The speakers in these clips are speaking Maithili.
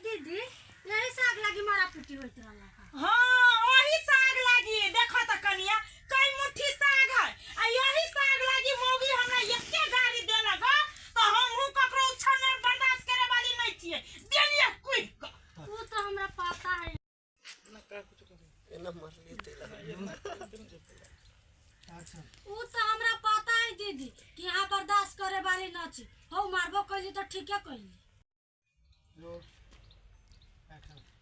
दीदी, यही साग लागी मारा पीटी होइत रहला। हाँ, वही साग लागी। देखो त कनिया, कई मुट्ठी साग है आ यही साग लागी मौगी हमरा एके गाली देलक। तो हमहू ककरो उछल बर्दाश्त करे वाली नहीं छियै, देलियै कुह क। वो तो हमरा पता है। वो तो हमरा पता है दीदी कि यहाँ बर्दाश्त करे वाली न छी। हो, मारबो कैली तो ठीके कैली।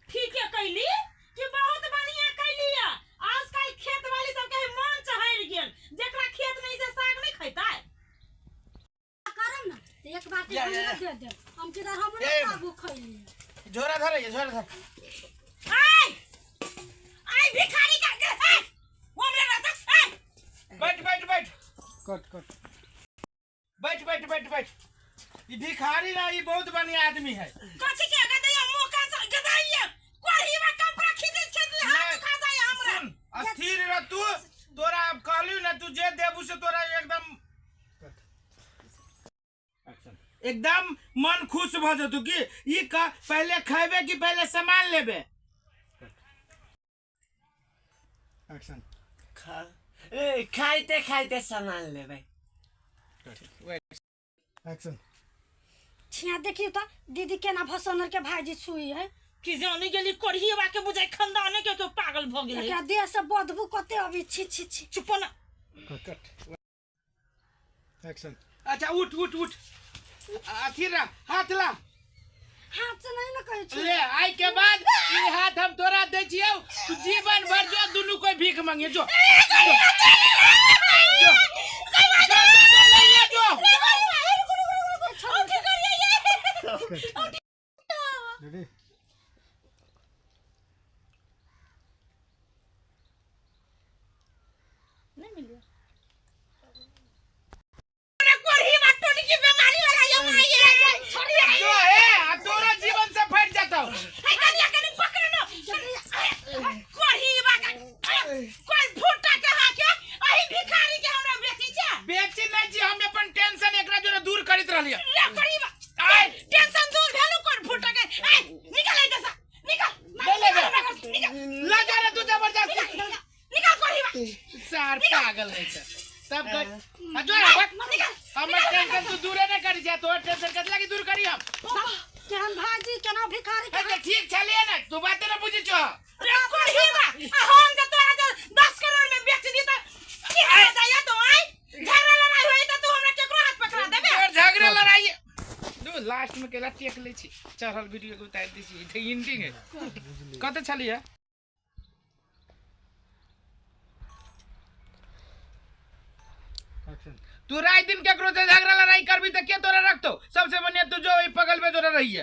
ठीके कैली कि बहुत बढ़िया कैली है। आजकल खेत वाली सबके मन चढ़ गेल, जेकरा खेत नहीं से साग नहीं खैता। करम ना तो एक बार या, या, हमरो दे दे, हम किधर हमरो ए, सागो खैली। झोरा धरे, झोरा धर। आय आय भिखारी का आय, वो हमरा रहता आय। बैठ बैठ बैठ। कट कट। बैठ बैठ बैठ बैठ। ई भिखारी ना, ई बहुत बढ़िया आदमी है। कथी के गदैया मुंह कान से गदैया कोढ़ी में कपड़ा खींचे खींचे हाथ नहीं। खा जाए हमरा। सुन, स्थिर रह तू। तोरा अब कहलियो ना, तू जे देबू से तोरा एकदम एकदम मन खुश भ जेतौ। की ई का पहले खैबे कि पहले सामान लेबे? एक्शन। खा ए, खाइते खाइते सामान लेबै। एक्शन। छिया, देखियो तो दीदी, केना भसनर के भाईजी छुई है। कि जाने गेली कोढ़ी के बुझाई खानदाने के केओ पागल भ गेलै। एकरा देह से बदबू कते अभी, छी छी छी। चुप ना। कट। एक्शन। अच्छा, उठ उठ उठ, अथी रह, हाथ ला। हाथ से नहीं ना कहे छी। ले, आई के बाद ई हाथ हम तोरा दै छियौ, तू जीवन भर जो दुनू कोई भीख मांगे जो। जो जो जो, जो लइए जो। रेडी। नहीं मिलियो कोढ़ी बा टोटकी बीमारी वाला ये माई छोड़िए। जो है आ तोरा जीवन से फट जाता। ए कनिया, कनी पकड़ ना कोढ़ी बा का कोई फूटा के हा के अही भिखारी के हमरा बेची छै। बेची नहीं छी, हम अपन टेंशन एकरा जोरे दूर करैत रहलियै। ले कोढ़ी बा। आय। टेंशन दूर भेलु कोन फूटा के? ए, निकल एते से, निकल। ले ले ले। निकल। ला जा रे तू जबरदस्ती। निकल निकल कोढ़ी बा। सार पागल है सर तब कर आ जो रे, बट निकल। हमर टेंशन तू दूरे नहीं करी जा, तोहर टेंशन कत लागी दूर करी हम? केहन भाईजी, केना भिखारी के। ए, तऽ ठीक छलियै ने, तू बाते ने बुझै छो। रे कोढ़ी बा, आ हम जे तोरा जे 10 करोड़ में बेच दी त की हो जाय? तो आई झगड़ा लड़ाई होई त तू हमरा केकरो हाथ पकड़ा देबे? तोहर झगड़ा लड़ाई दू लास्ट में केला टेक लै छी, चढ़ल वीडियो के उतारि दै छी। ई तऽ एंडिंग है। कते छलियै? एक्शन। तू रात दिन केकरो से झगड़ा लड़ाई करबी तऽ के तोरा रखतो? सबसे बढ़िया तू जो ई पगल में जोरा रहिए।